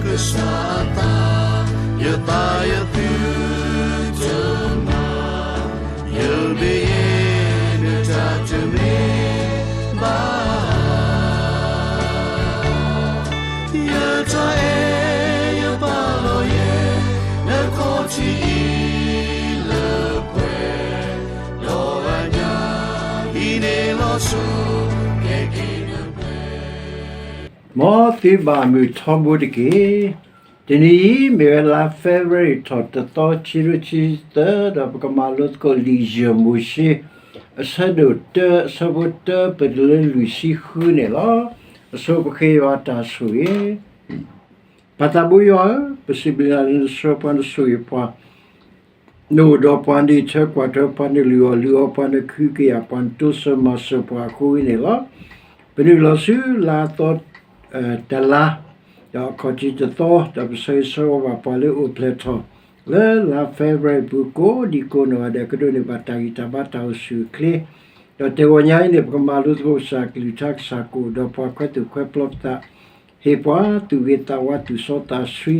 ကစၢ်အသး, ယသးယသုတမၤ, ယမ့ၢ်ယဲ နတၢ်တမ့ၢ်ဘၣ် ယတၢ်အဲၣ်ယပာ်လီၤယဲ နခီၣ်ထံးအံၤလၢပှဲၤ, ဒီးအညၣ်အံၤန့ၣ်လီၤဆီ ကဲက့ၤနပှဲၤ မ်သုဘၣ်မုာ်ထီဘိတက့ၢ်. တနံၤအံၤ မ့ၢ်ဝဲလါ February ထီၣ်တသီ ခံကထိခံဆံသၢ ဒီးပကမၤလိသကိးလံာ်ယဲၢ်မိၤၡ့ အဆၢဒိၣ်တၢ အဆၢဖိတၢ ပတုၤလၢလွံၢ်ဆံဃုန့ၣ်လီၤ. အဆိပဃ့ယွၤအတၢ်ဆိၣ်ဂ့ၤ ပၢ်သးဘိယွၤဧၢ, ပစံးဘျုးနၤလၢနဆှၢပှၤ နဆိၣ်ဂ့ၤပှၤ နအိၣ်ဒီးပှၤ နအံးထွဲကွၢ်ထွဲပှၤ နလုၢ်အီၣ်လုၢ်အီပှၤ နခုကယာ်ပှၤ နတိစၢၤမၤစၢၤပှၤအဃိန့ၣ်လီၤ. ပနုာ်လီၤဆူလါအသီ တလါ, ဒီးအခီၣ်ထံးတသီ, ဒီးပဆၢဂ့ၤဆၢဝါဘၣ်ပှၤလၢအိၣ်ဖျဲၣ်ထီၣ် လၢလါ February ပူၤကိးဒံကိးနီၢ်ဂၤဒဲး ကဒိးန့ၢ်ဘၣ်တၢ်ဂံၢ်တၢ်ဘါတၢ်အိၣ်ဆူၣ်အိၣ်ချ့ ဒီးတဂီၤညါအံၤန့ၣ် ပကမၤလိသကိးကစၢ်ကလုၢ်ကထါ ကစၢ်ကအိၣ်ဒီးပှၤ ခွဲးသူၣ်ခွဲးပျီပသး ဟ့ၣ်ပှၤသူၣ်ဂ့ၤသးဝါ သူၣ်စီသးဆှ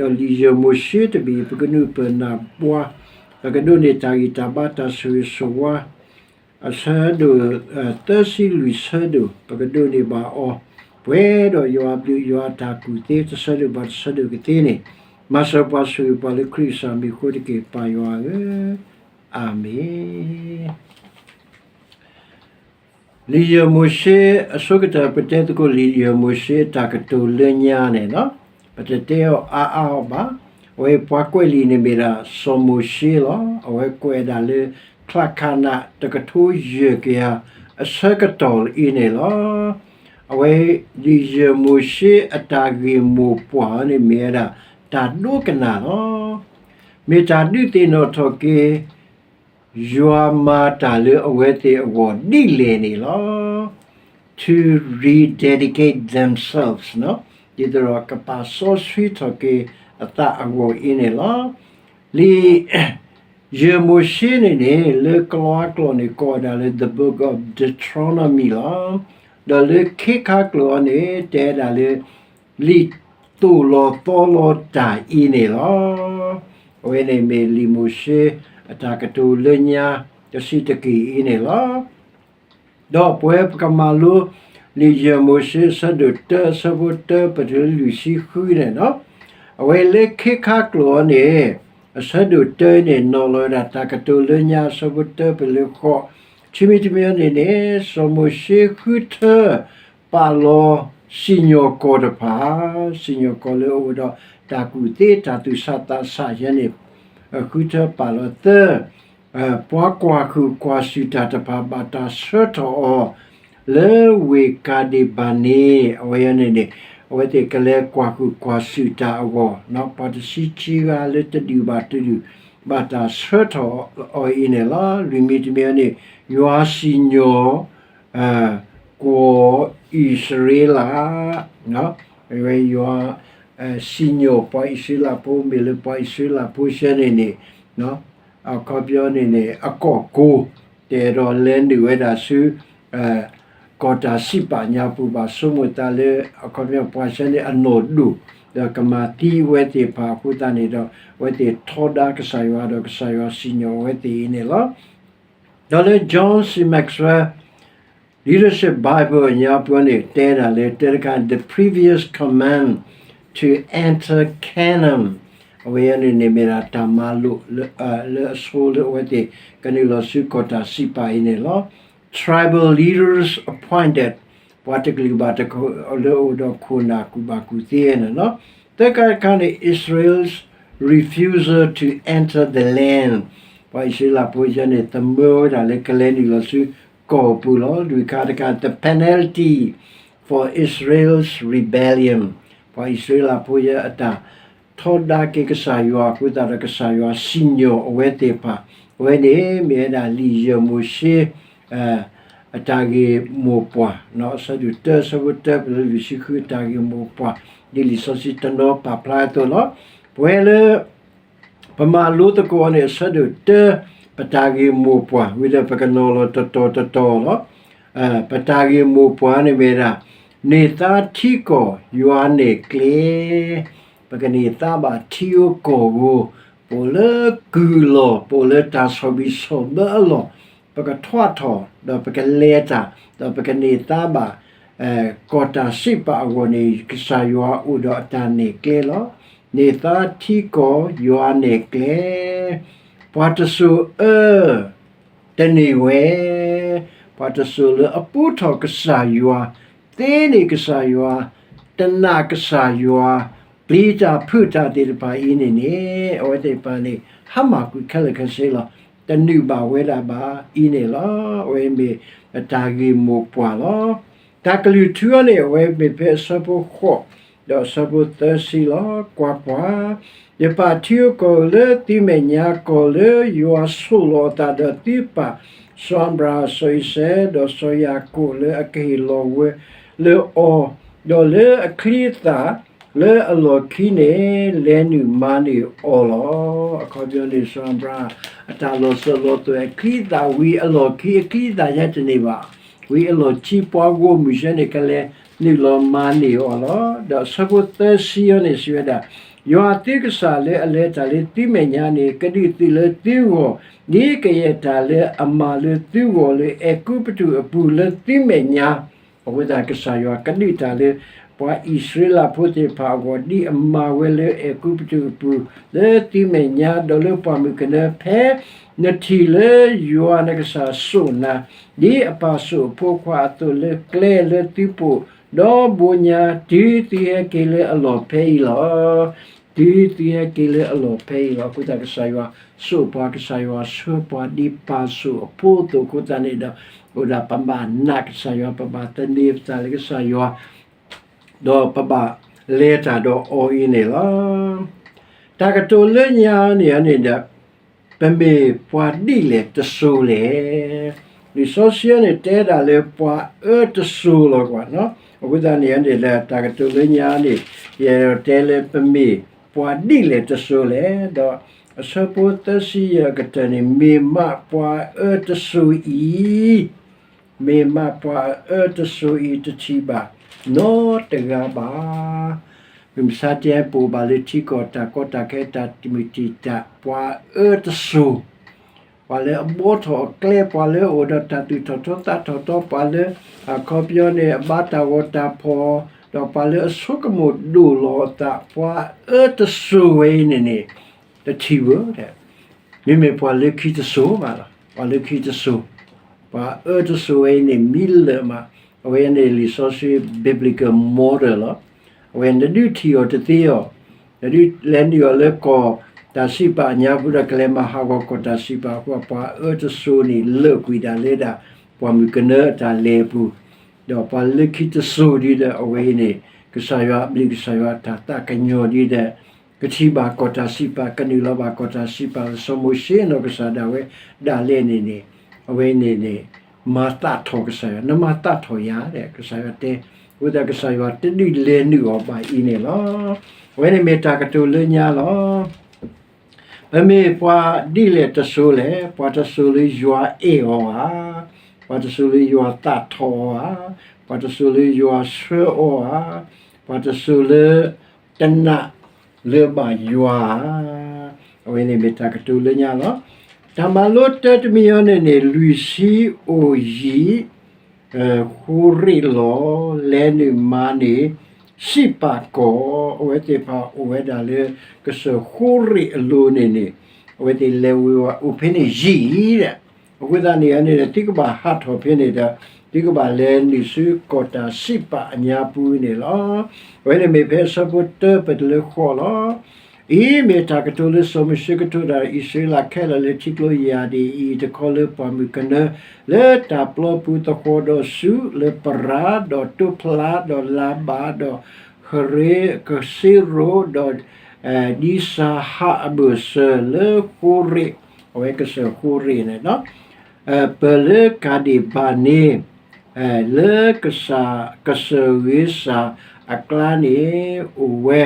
ံ, ဒီးလံာ်ယဲၢ်မိၤၡ့တဘ့ၣ် ပကနုာ်ပၢၢ်နၢ်ဘှါ, ဒီးကဒိးန့ၢ်တၢ်ဂံၢ်တၢ်ဘါတၢ်ဆိၣ်ဂ့ၤဆိၣ်ဝါ အဆၢဒိၣ် သၢဆံလွံၢ်ဆၢဒိၣ် ပကဒိးန့ၢ်ဘၣ်အီၤ, ပှဲၤဒီးယွၤအဘျုးယွၤအတၢ်ကူၣ်သ့ တဆၢဒိၣ်ဘၣ်တဆၢဒိၣ်ကသ့န့ၣ်, မၤစၢၤပှၤဆိၣ်ဂ့ၤပှၤလၢခရံာ်ကစၢ်မံၤအဃိတက့ၢ် ပၢ်ယွၤဧၢ, အၤမ့ၣ်. လံာ်ယဲၢ်မိၤၡ့ အဆိကတၢၢ် ပတဲသကိးလံာ်ယဲၢ်မိၤၡ့အတၢ်ကတိၤလၢညါန့ၣ်လီၤ. ပတတဲအီၤအါအါအီၤဘၣ်. အဝဲပှၤကွဲးလံာ်န့ၣ်မ့ၢ်ဒၣ်စီၤမိၤၡ့လီၤ. အဝဲကွဲးဒၣ်လၢ ချၣ်ခၣ်နၣ် တကထိယဲၢ်ကယၤအဆၢကတီၢ်အံၤန့ၣ်လီၤ. အဝဲလံာ်ယဲၢ်မိၤၡ့အတၢ်ဂ့ၢ်မိၢ်ပှၢ်န့ၣ်မ့ၢ်ဝဲဒၣ် တၢ်ဒိကနၣ်လီၤ. မ့ၢ်တၢ်ဒုးသ့ၣ်နီၣ်ထီၣ်က့ၤ ယွၤမၤတၢ်လၢအဝဲသ့ၣ်အဂီၢ်ဒ်လဲၣ်န့ၣ်လီၤ. To rededicate themselves ဒ်သိးဒီးကပာ်စီဆှံထီၣ်က့ၤအသးအဂီၢ်အံၤန့ၣ်လီၤ. လံာ်ယဲၢ်မိၤၡ့န့ၣ်န့ၣ် လၢကလံးကျိာ်န့ၣ်ကိးဝဲဒၣ်လၢ the book of Deuteronomy လီၤ. ဒီးလၢခ့ခါကျိာ်အံၤန့ၣ် တဲဒၣ်လၢ လံာ်သိၣ်လီၤသီလီၤတၢ်အံၤန့ၣ်လီၤ. အဝဲန့ၣ်မ့ၢ်လံာ်မိၤၡ့အတၢ်ကတိၤလၢညါတဆံးတက့ၢ်အံၤန့ၣ်လီၤ. ဒီးပဝဲပကမၤလိ လံာ်ယဲၢ်မိၤၡ့အဆၢဒိၣ်တၢ အဆၢဖိတၢ ပတုၤလၢလွံၢ်ဆံဃုန့ၣ်လီၤ. အဝဲလၢခ့ခါကျိာ်အံၤန့ၣ် အဆၢဒိၣ်တၢန့ၣ် နီၤလီၤဝဲဒၣ်တၢ်ကတိၤလၢညါအဆၢဖိတၢပလၢဃိး, ခံမံၤတမံၤအံၤန့ၣ်န့ၣ် စီၤမိၤၡ့ဃုထၢ ပာ်လီၤစံၣ်ညီၣ်ကွီၢ်တဖၣ်, စံၣ်ညီၣ်ကွီၢ်လၢအအိၣ်ဒီးတၢ်ကူၣ်သ့တၢ်သူၣ်ဆးသးဆးယဲန့ၣ်, ဃုထၢပာ်လီၤသၢ, ပှၤကွၢ်ဟုၣ်ကွၢ်စူၣ်တၢ်တဖၣ် ဘၣ်တၢ်ဆှၢထီၣ်အီၤ လၢဝ့ၢ်ကၤဒ့ၣ်ဘၤန့ၣ် အဝဲန့ၣ်န့ၣ် အဝဲသ့ၣ်ကလဲၤကွၢ်ဟုၣ်ကွၢ်စူၣ်တၢ်အဂီၢ်, ပှၤတဆံခံဂၤလၢတဒူၣ်ဘၣ်တဒူၣ် ဘၣ်တၢ်ဆှၢထီၣ်အီၤအံၤန့ၣ်လီၤ. လွံၢ်မံၤတမံၤန့ၣ် ယွၤစံၣ်ညီၣ် ကွီၢ်အံၣ်စရ့လး, အဝဲယွၤ စံၣ်ညီၣ်ပှၤအံၣ်စရ့လးဖိ မ့ၢ်လၢပှၤအံၣ်စရ့လးဖိဆၢန့ၣ်န့ၣ် အခီပညီန့ၣ်န့ၣ် အကီၢ်ကိၤ တအဲၣ်ဒိးလဲၤနုာ်ဝဲဒၣ်ဆူ ကီၢ်တၢ်စံးပာ်ညါပူၤဘၣ် ဆိကမိၣ်သးလၢ အခီပညီပှၤဆၢန့ၣ်အနီၢ်ဒိၣ် ဒီးကမၤသံအဝဲသ့ၣ်တဖၣ်အဃိသတးန့ၣ်ဒီး အဝဲသ့ၣ်ထီဒါကစၢ်ယွၤဒီးကစၢ်ယွၤစံၣ်ညီၣ်အဝဲသ့ၣ်အံၤန့ၣ်လီၤ. ဒီးလၢ John C Maxwell Leadership Bible အညါပူၤန့ၣ် တဲဒၣ်လၢ တဲတခါ the previous command to enter Canaan အဝဲန့ၣ်န့ၣ်မ့ၢ်ဒၣ်တၢ်မၤလိာ် လၢအဆိလၢအဝဲသ့ၣ်ကနုာ်လီၤဆူကီၢ်တၢ်စံးပာ်အံၤန့ၣ်လီၤ. Tribal leaders appointed ပှၤတကလုာ်ဘၣ်တကလုာ်လၢအအိၣ်ဒီးခိၣ်နၢ်ကူၣ်ဘၣ်ကူၣ်သ့န့ၣ်လီၤ. သၢခါတခါန့ၣ် Israel's refusal to enter the land ပှၤအံၣ်စရ့လးဖိယဲန့ၣ် သမၢဝဲဒၣ်လၢကလဲၤနုာ်လီၤဆူကီၢ်ပူၤလီၤ. လွံၢ်ခါတခါ the penalty for Israel's rebellion ပှၤအံၣ်စရ့လးဖိယဲအတၢ်ထီဒါက့ၤကစၢ်ယွၤအဃိသတးဒီး ကစၢ်ယွၤစံၣ်ညီၣ်အဝဲသ့ၣ်တဖၣ် အဝဲန့ၣ်မ့ၢ်ဝဲဒၣ်လံာ်ယဲၢ်မိၤၡ့ အတၢ်ဂ့ၢ်မိၢ်ပှၢ် အဆၢဒိၣ်တၢ အဆၢဖိတၢ ပတုၤလၢလွံၢ်ဆံဃု အတၢ်ဂ့ၢ်မိၢ်ပှၢ် ဒ်လံာ်စီဆှံတနီၤပာ်ဖျါအသိးလီၤ. ပဝဲလၢ ပမၤလိသကိးအီၤန့ၣ် အဆၢဒိၣ်တၢ ပတၢ်ဂ့ၢ်မိၢ်ပှၢ် ဝံၤဒီးပကနီၤလီၤတတီၤတတီၤလီၤ. ပတၢ်ဂ့ၢ်မိၢ်ပှၢ်န့ၣ်မ့ၢ်ဒၣ် န့ၢ်သါထံကီၢ်ယွၤနဲၣ်ကျဲ ပကန့ၢ်သါဘၣ်ထံဧိၤကီၢ်ဧိၤ, ပအိၣ်လၢကုၢ်လီၢ်, ပအိၣ်လၢတၢ်ဆီၣ်ဘံၣ်ဆီၣ်ဘၢအလီၢ်, ပကထွးထီၣ်, ဒီးပကလဲၤတၢ်, ဒီးပကန့ၢ်သါဘၣ် ကီၢ်တၢ်စံးပာ်အဂီၢ်န့ၣ် ကစၢ်ယွၤအိၣ်ဒီးအတၢ်နဲၣ်ကျဲလီၤ. န့ၢ်သါထံကီၢ်ယွၤနဲၣ်ကျဲ, ပှၤတစိၤအၢ တန့ၢ်ဝဲ, ပှၤတစိၤလၢအပူထီၣ်ကစၢ်ယွၤ, သ့န့ၢ်ကစၢ်ယွၤ, တနာ်ကစၢ်ယွၤ, ပျံၤတၢ်ဖုးတၢ်သ့ၣ်တဖၣ်အံၤန့ၣ်န့ၣ် အဝဲသ့ၣ်တဖၣ်န့ၣ် ဟါမၢ်ကွံာ်ခဲလၢာ်ခဲဆ့လီၤ. တနုာ်ဘၣ်ဝဲဒၣ်ဘၣ်အံၤန့ၣ်လီၤ. အဝဲမ့ၢ်ပတၢ်ဂ့ၢ်မိၢ်ပှၢ်လီၤ. တၢ်ကလုၢ်ထူအံၤန့ၣ် အဝဲမ့ၢ်ဖဲအဆၢဖိဃိး ဒီးအဆၢဖိသၢဆံလီၤ. ကွၢ်ကွၢ်, ယပာ်ထံဧိၤကီၢ်ဧိၤလၢသုမဲာ်ညါ, ကီၢ်လၢယွၤဆိၣ်လီၤအသးဒီးသုပၢ် စီၤအၤဘြၤဟၣ်, စီၤအံၤစဲး, ဒီးစီၤယၤကိာ်လၢအကဟ့ၣ်လီၤဝဲလၢအီၤ, ဒီးလၢအချံအသၣ်လၢအလီၢ်ခံန့ၣ် လဲၤနုာ်မၤန့ၢ်အီၤလီၤ. အခီပညီန့ၣ် စီၤအၤဘြၤဟၣ် အတၢ်လီၤစၢၤလီၤသွဲၣ် အချံအသၣ်ဝံၤအလီၢ်ခံ အချံအသၣ်ယဲတန့ၢ်ဘၣ်. ဝံၤအလီၢ်ခံပှၤဂီၢ်မုၢ်ဆၢန့ၣ် ကလဲၤနုာ်လီၤမၤန့ၢ်အီၤလီၤ. ဒီးအဆၢဖိသၢဆံအံၤန့ၣ် စံးဝဲဒၣ်, ယွၤသုကစၢ်လၢအလဲၤတၢ်လၢသုမဲာ်ညါန့ၣ် ကဒုးသုးလၢသုဂီၢ် ဒ်ကယဲၢ်တၢ်လၢအမၤလၢသုဂီၢ်လၢအဲၤကူပတူးအပူၤလၢသုမဲာ်ညါ, အဃိသတးကစၢ်ယွၤကဒုးတၢ်လၢ ပှၤအံၣ်စရ့လးဖိသ့ၣ်တဖၣ်အဂီၢ် ဒ်အမၤဝဲလၢအဲၤကူပတူးအပူၤ လၢသုမဲာ်ညါ, ဒီးလၢပှၢ်မုၢ်ကနၢ ဖဲနထံၣ်လၢယွၤနကစၢ်စိာ်နၤ ဒ်အပာ်ဆိၣ်အဖိခွါအသိးလၢကျဲလၢသုပိာ်ဒီဘိညါ တုၤသုဟဲက့ၤလၢအလီၢ်ဖဲအံၤလီၤ. တုၤသုဟဲက့ၤလၢအလီၢ်ဖဲအံၤလီၤ. အဃိသတးကစၢ်ယွၤစိာ်ပှၤ, ကစၢ်ယွၤဆှၢပှၤဒ်ပာ်ဆိၣ်အဖိအသိးအဃိသတးန့ၣ်ဒီး အိၣ်ဒၣ်ပဘၣ်နာ်ကစၢ်ယွၤ, ပဘၣ်သန့ၤပသးလၢကစၢ်ယွၤ ဒီးပဘၣ်လဲၤတၢ်ဒီးအီၤအံၤန့ၣ်လီၤ. တၢ်ကတိၤလၢညါန့ၣ်န့ၣ်ဒီး ပမ့ၢ်ပှၤဒ်လဲၣ်တစိၤလဲၣ်. လံာ်စီဆှံန့ၣ် တဲဒၣ်လၢပှၤအၢတစိၤလီၤကွၢ်နီၤ. အဃိသတးန့ၣ်န့ၣ်ဒီး တၢ်ကတိၤလၢညါန့ၣ် ယတဲလၢပမ့ၢ်ပှၤဒ်လဲၣ်တစိၤလဲၣ်. ဒီးအဆၢဖိသၢဆံယဲၢ်အကတၢၢ်န့ၣ် မ့ၢ်မးပှၤအၢတစိၤအံၤ မ့ၢ်မးပှၤအၢတစိၤအံၤ တထံၣ်ဘၣ်နီတဂၤဘၣ်. မုၢ်မဆါတနံၤ ပအိၣ်ဘၣ်လၢထံကီၢ်တၢ်ကီတၢ်ခဲ တၢ်တမုာ်တံာ်တာ် ပှၤအၢတစိၤ, ပှၤလၢအဘှီထီၣ်အကျဲ, ပှၤလၢအအိၣ်ဒီးတၢ်သူၣ်ထီၣ်ထီသးထီၣ်ထီ, ပှၤလၢအခီပညီန့ၣ် အဘါတၢ်ဂီၤတၢ်ဖီၣ်, ဒီးပှၤလၢအဆိကမိၣ်ဒိၣ်လီၤအသး, ပှၤအၢတစိၤဝဲအံၤန့ၣ်န့ၣ် တထံၣ်ဘၣ် မ့မ့ၢ်ပှၤလၢခံတစိၤမးလီၤ. ပှၤလၢခံတစိၤ, ပှၤအၢတစိၤဝဲအံၤန့ၣ် မံလၢာ်မး, အဝဲန့ၣ်လံာ်စီဆှံ biblical model လီၤ. အဝဲနဒုးထံၣ်အီၤတသ့အီၤ, နဒုးလဲၤနုာ်အီၤလၢကီၢ်တၢ်စံးပာ်အညါပူၤဒီး ကလဲၤမၤဟးဂီၤကီၢ်တၢ်စံးပာ်အဃိ ပှၤအၢတစိၤန့ၣ် လၢာ်ကွံာ်ဒၣ်လၢဒၣ် ပှၢ်မုၢ်ကနၢအတၢ်လဲၤအပူၤ, ဒီးပှၤလၢခံတစိၤဒ်ဒီး အဝဲအံၤန့ၣ် ကစၢ်ယွၤအဘျုးကစၢ်ယွၤအတၢ်သးကညီၤဒ်ဒီး ကထံၣ်ဘၣ်ကီၢ်တၢ်စံးပာ်, ကနုာ်လီၤဘၣ်ကီၢ်တၢ်စံးပာ်လၢစီၤမိၤၡ့အနီၢ်ကစၢ်ဒၣ်ဝဲဒၣ်လဲာ်န့ၣ်န့ၣ်, အဝဲန့ၣ်န့ၣ် မၤသးထီၣ်ကစၢ်ယွၤ, နမၤသးထီၣ်ယၤဒီး ကစၢ်ယွၤတဲ, အဃိသတးကစၢ်ယွၤတဒုးလဲၤနုာ်အီၤဘၣ်အံၤန့ၣ်လီၤ. အဝဲန့ၣ်မ့ၢ်တၢ်ကတိၤလၢညါလီၤ. ပမ့ၢ်ပှၤဒ်လဲၣ်တစိၤလဲၣ်, ပှၤတစိၤလၢယွၤအဲၣ်အီၤဧါ, ပှၤတစိၤလၢယွၤသးထီၣ်အီၤဧါ, ပှၤတစိၤလၢယွၤဆှၢအီၤဧါ, ပှၤတစိၤလၢတနာ်လၢၤဘၣ်ယွၤဧါ. အဝဲန့ၣ်မ့ၢ်တၢ်ကတိၤလၢညါလီၤ. တၢ်မၤလိတၢတမံၤအံၤန့ၣ်န့ၣ် လွံၢ်ဆံအိၣ်ယံာ် ဃိရ့းလီၤ, လဲၤနုာ်မၤန့ၢ် စံးပာ်ကီၢ်, အဝဲသ့ၣ်တဖၣ်အိၣ်ဝဲဒၣ်လၢ ကစၢၢ်ဃိရ့းအလိၤန့ၣ်န့ၣ်, အဝဲသ့ၣ်လဲၤဝ့ၤဝဲအိၣ်ဖဲန့ၣ်ယံာ်အံၤဒီး, အဃိသတးန့ၣ်န့ၣ် သုကဘၣ်ဟးထီၣ်ဖဲန့ၣ်ဒီး သုကဘၣ်လဲၤနုာ်ဆူကီၢ်တၢ်စံးပာ်အညါပူၤန့ၣ်လီၤ. အဝဲန့ၣ်မ့ၢ်ဖဲအဆၢဖိတၢပတုၤလၢဃိးလီၤ. အံၤမ့ၢ်တၢ်ကတိၤလၢစီၤမိၤၡ့ကတိၤတၢ်ဒီးအံၣ်စရ့လးခဲလၢာ်လၢထံကျိယၢ်ဒံၣ်အံၤတခီလၢပှၢ်မုၢ်ကနၢ, လၢတၢ်ပျီပူၤသဃီၤဒီးဆူလၢပရၤ, ဒီးတိဖျါ, ဒီးလၤဘး, ဒီးဟရ့, ကစ့ရိၤ, ဒီး ဒံစၤဟးအဘၢၣ်စၢၤလၢဃိရ့း, အဝဲကစၢၢ်ဃိရ့းန့ၣ်လီၤ. ပၢၢ်လၢကၤဒ့ၣ်ဘၤန့, လၢကစၢၢ်ဂ့ၤစၢ်အကျါန့ၣ် အိၣ်ဝဲ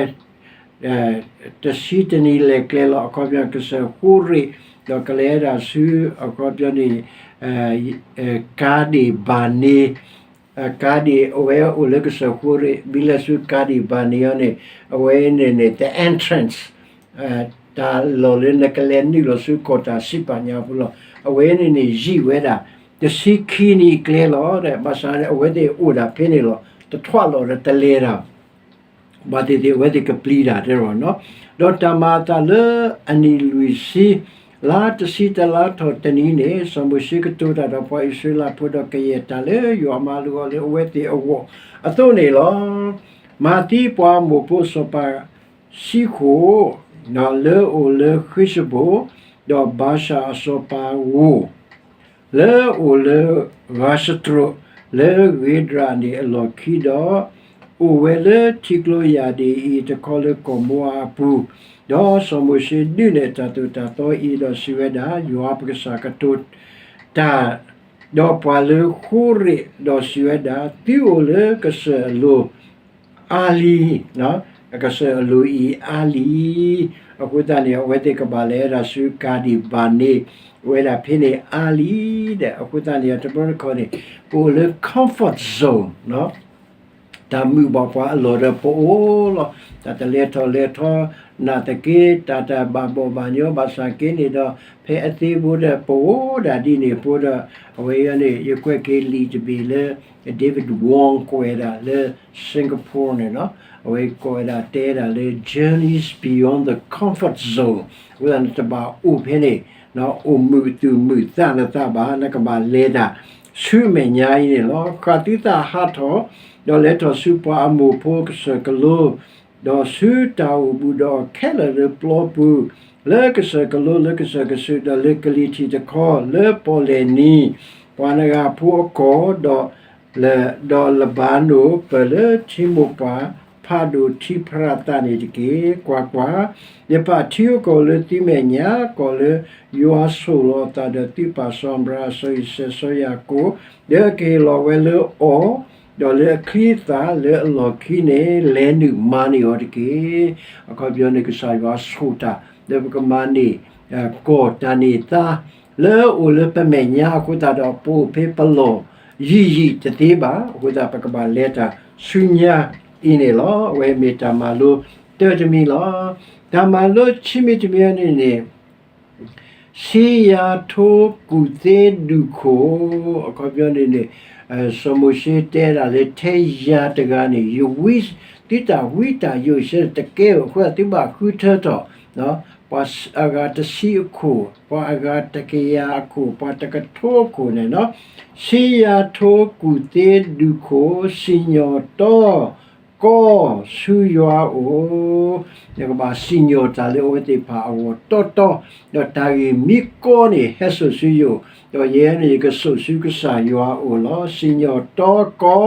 တဆံတနံၤလဲၤကျဲလီၤ. အခီပညီကစၢၢ်ဃိရ့း, ဒီးကလဲၤဒၣ်ဆူ အခီပညီန့ၣ် ကၤဒ့ၣ်ဘၤန့, ကၤဒံၣ် အဝဲအိၣ်လၢကစၢၢ်ဃိရ့ၣ် ဘံလၢဆူကၤဒံၣ်ဘၣ်န့ၣ်အီၤန့ၣ် အဝဲန့ၣ်န့ၣ် the entrance တၢ်လီၢ်လၢနကလဲၤနုာ်လီၤဆူကီၢ်တၢ်စံးပာ်ညါပူၤလီၤ. အဝဲန့ၣ်န့ၣ် ယံာ်ဝဲဒၣ် တဆံခံနံၣ်အကျဲလီၤ. ဘၣ်ဆၣ်န့ၣ် အဝဲသ့ၣ်အိၣ်ဒၣ်ဖဲန့ၣ်လီၤ. တထွးလီၤဒီးတလဲၤတၢ် ဘၣ်သ့ၣ်သ့ၣ်အဝဲသ့ၣ်ကပျံၤတၢ်တဲလီၤနီၤ. ဒီးတၢ်မၤအသးလၢအနံၣ်လွံၢ်ဆံ လါတဆံတလါထီၣ်တနံၤန့ၣ် စီၤမိၤၡ့ကတိၤတၢ်ဒီးပှၤအံၣ်စရ့လးဖိဒီး ကယဲၢ်တၢ်လၢယွၤမၤလိာ်အီၤလၢအဝဲသ့ၣ်အဂီၢ်အသိးန့ၣ်လီၤ. မၤသံပှၤအမိၢ်ဖိစီၤပၤစံဃိၣ် လၢအိၣ်လၢဃ့ၡဘိၣ်, ဒီးဘၤၡၣ်အစီၤပၤဧိၤ လၢအိၣ်လၢဂၤၡတြိး လၢဂ့ၤဒြၣ်န့ၣ်အလီၢ်ခံဒီး, အိၣ်ဝဲလၢထံကျိယၢ်ဒ့ၣ်အံၤတခီလၢကီၢ်မိအၤအပူၤ, ဒီးစီၤမိၤၡ့ဒုးနဲၣ်တၢ်သိၣ်တၢ်သီအံၤဒီးစံးဝဲဒၣ်, ယွၤပကစၢ်ကတိၤတၢ် ဒီးပှၤလၢဃိရ့ၣ် ဒီးစံးဝဲဒၣ်, သုအိၣ်လၢကစၢၢ်အလိၤ အါလံ, အကစၢၢ်အလိၤအံၤအါလံ. အဃိသတးန့ၣ် အဝဲသ့ၣ်ကဘၣ်လဲၤဝဲဒၣ်ဆူကၤဒံၣ်ဘၣ်န့ၣ်, အိၣ်ဝဲဒၣ်ဖဲန့ၣ်အါလံဒီး အဃိသတးန့ၣ် တဘျီတခီၣ်န့ၣ် ပအိၣ်လၢ comfort zone တၢ်မုာ်ဘၣ်ပှၤအလီၢ်ဒီးပအိၣ်လီၤ. တၢ်တလဲၤထီၣ်လဲၤထီ နာ်သက့ တၢ်တဘၣ်ဘီၣ်ဘၣ်ညီဘၣ်ဆၣ်က့န့ၣ်ဒီး ဖဲအသ့ဖိဒီး ပအိၣ်ဒၣ်ဒ်န့ၣ်ဖိဒီး အဝဲအံၤန့ၣ် ယကွဲးက့ၤလံာ်တဘ့ၣ်လၢ David Wong ကွဲးဒၣ်လၢ Singapore န့ၣ်လီၤ. အဝဲကိးဝဲဒၣ်တဲဒၣ်လၢ Journeys Beyond the Comfort Zone အဃိသတးန့ၣ် တဘၣ်အိၣ်ဖဲန့ၣ် အိၣ်မုာ်သူၣ်မုာ်သးနသးဘၣ်, နကဘၣ်လဲၤတၢ်ဆူအမဲာ်ညါအံၤန့ၣ်လီၤ. ဃၣ်သုသးဟးထီၣ်, ဒီးလဲၤထီၣ်ဆူပှၤအမိၢ်ဖိကစၢၢ်ကလိ ဒီးဆူတၢ်အိၣ်ဘူးဒီးအီၤခဲလၢာ်လၢပျီပူၤ, လၢကစၢၢ်ကလိ လၢကစၢၢ်ကဆူး ဒီးလၢကလံၤထံးတခီ လၢပီၣ်လဲၣ်နံၤ, ပှၤနဂၤဖိအကီၢ်, ဒီးလၢ ဒီးလဘၤနိၣ် ပၢၢ်လၢထံမိၢ်ပှၢ်ဖးဒိၣ်ထံဖရးသးန့ၣ်တက့ၢ်. ကွၢ်ကွၢ်, ယပာ်ထံဧိၤကီၢ်ဧိၤလၢသုမဲာ်ညါ, ကီၢ်လၢယွၤဆိၣ်လီၤအသးဒီးသုပၢ်စီၤအၤဘြၤဟၣ် စီၤအံၤစဲး စီၤယၤကိာ်, ဒီးကဟ့ၣ်လီၤဝဲလၢအီၤ, ဒီးလၢအချံအသၣ်လၢအလီၢ်ခံန့ၣ် လဲၤနုာ်မၤန့ၢ်အီၤတက့ၢ်. အခီပညီန့ၣ် ကစၢ်ယွၤဆိၣ်တၢ် လၢပကမၤန့ၢ် ကီၢ်တၢ်န့ၢ်သါ လၢအအိၣ်လၢပမဲာ်ညါအဃိသတးဒီး ပအိၣ်ဖဲပလီၢ်ယံာ်ယံာ်တသ့ဘၣ်. အဃိသတး ပကဘၣ်လဲၤတၢ်ဆူညါအံၤန့ၣ်လီၤ. အဝဲမ့ၢ်တၢ်မၤလိတၢ်တမံၤလီၤ. တၢ်မၤလိခံမံၤတမံၤန့ၣ်န့ၣ် ဆံးယၤထိကူၣ်သ့ဒူၣ်ခိၣ်, အခီပညီန့ၣ်န့ၣ် စီၤမိၤၡ့တဲဒၣ်လၢ ထဲယၤတဂၤန့ၣ် ယဝံ သုတၢ်ဝံတၢ်ယိးဆၢတကဲဘၣ်အဃိ သုဘၣ်ဃုထၢထီၣ် ပှၤအဂၤတဆံအခိၣ်, ပှၤအဂၤတကယၤအခိၣ်, ပှၤတကထိအခိၣ်န့ၣ်လီၤ. ဆံးယၤထိကူၣ်သ့ဒူၣ်ခိၣ်, စံၣ်ညီၣ်တီကီဆူယွၤအအိၣ်, ယကဘၣ်စံၣ်ညီၣ်တၢ်လၢအဝဲသ့ၣ်တဖၣ်အဂီၢ်တီတီ, ဒီးတၢ်ဂ့ၢ်မ့ၢ်ကီန့ၣ် ဟဲစိာ်ဆူယအိၣ်, ဒီးယဲန့ၣ် ယကစိာ်ဆူကစၢ်ယွၤအအိၣ်လီၤ. စံၣ်ညီၣ်တီကီ,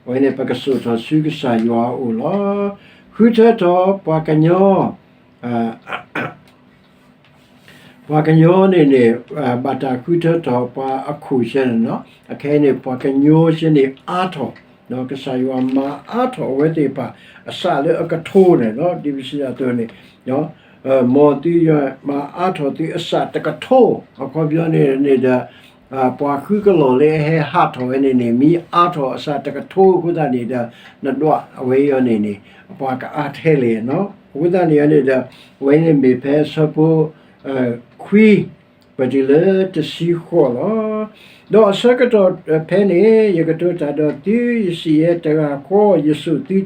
အဝဲန့ၣ် ပကစိာ်ထီၣ်ဆူကစၢ်ယွၤအအိၣ်လီၤ. ဃုထၢထီၣ်ပှၤကညီ ပှၤကညီန့ၣ်န့ၣ် ဘၣ်တၢ်ဃုထၢထီၣ်ပှၤအခိၣ်ဆၢန့ၣ်လီၤ. အခဲအံၤန့ၣ် ပှၤကညီဆၢန့ၣ်အါထီၣ်, ကစၢ်ယွၤမၤအါထီၣ်အဝဲသ့ၣ်တဖၣ် အစးလၢအကထိန့ၣ်လီၤ. ဒ်ပစံးဒ်သိးန့ၣ် မ်သုယွၤမၤအါထီၣ်သုအစးတကထိ, အခီပညီန့ၣ်န့ၣ်ဒီး ပှၤဃုကလီၢ်လၢအဟဲဟးထီၣ်ဝဲန့ၣ်န့ၣ် မ့ၢ်အါထီၣ်အစးတကထိအဃိသတးန့ၣ်ဒီး နဒွးအဝဲအံၤန့ၣ်န့ၣ် ပှၤကအါထဲလဲၣ်နီၤ. အဃိသတးန့ၣ်န့ၣ်ဒီး အဝဲန့ၣ်မ့ၢ်ဖဲဆၢဖိ ခွံ ပတုၤလၢတဆံဃိးလီၤ. ဒီးအဆၢကတီၢ်ဖဲန့ၣ် ယကတိၤတၢ်ဒီးသု, ယစံးယဲတဂၤဃီ ယစိာ်သု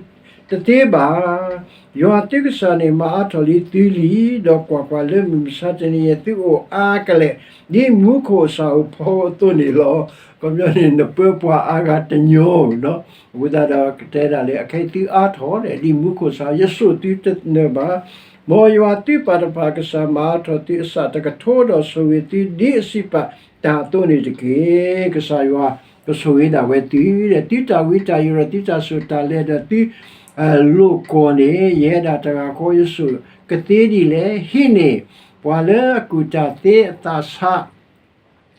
တသ့ဘၣ်. ယွၤသုကစၢ်န့ၣ် မၤအါထီၣ်လံသုလံ, ဒီးကွၢ်ကွၢ်, လၢမုၢ်မဆါတနံၤအံၤသုအိၣ်အါကလဲာ် ဒ်မူခိၣ်အစၢ်ဧိၤဖီအသိးန့ၣ်လီၤ. အခီပညီန့ၣ် နပၢပှၤအါဂၤတညီနီၤ. အဃိသတးဒီးကတဲဒၣ်လၢ အခဲအံၤသုအါထီၣ်ဒီး ဒ်မူခိၣ်စၢ်ဧိၤ, ယစိာ်သုတနၢၤဘၣ်. မ်ယွၤသုပၢ်တဖၣ်အကစၢ် မၤအါထီၣ်သုအစးတကထိဒီး ဆိၣ်ဂ့ၤသုဒ်အစံးပာ်တၢ်အသိးန့ၣ်တက့ၢ်. ကစၢ်ယွၤကဆိၣ်ဂ့ၤဒၣ်ဝဲသုဒီး သုတၢ်ဝံတၢ်ယိးဒီး သုတၢ်စိာ်တၢ်လဲၤဒီး သုလိၣ်ကီၢ်န့ၣ် ယဲဒၣ်တဂၤဃီ ယစိာ်ကသ့ဒ်လဲၣ်. ဟံးန့ၢ်ပှၤလၢအကူၣ်တၢ်သ့အသးဆး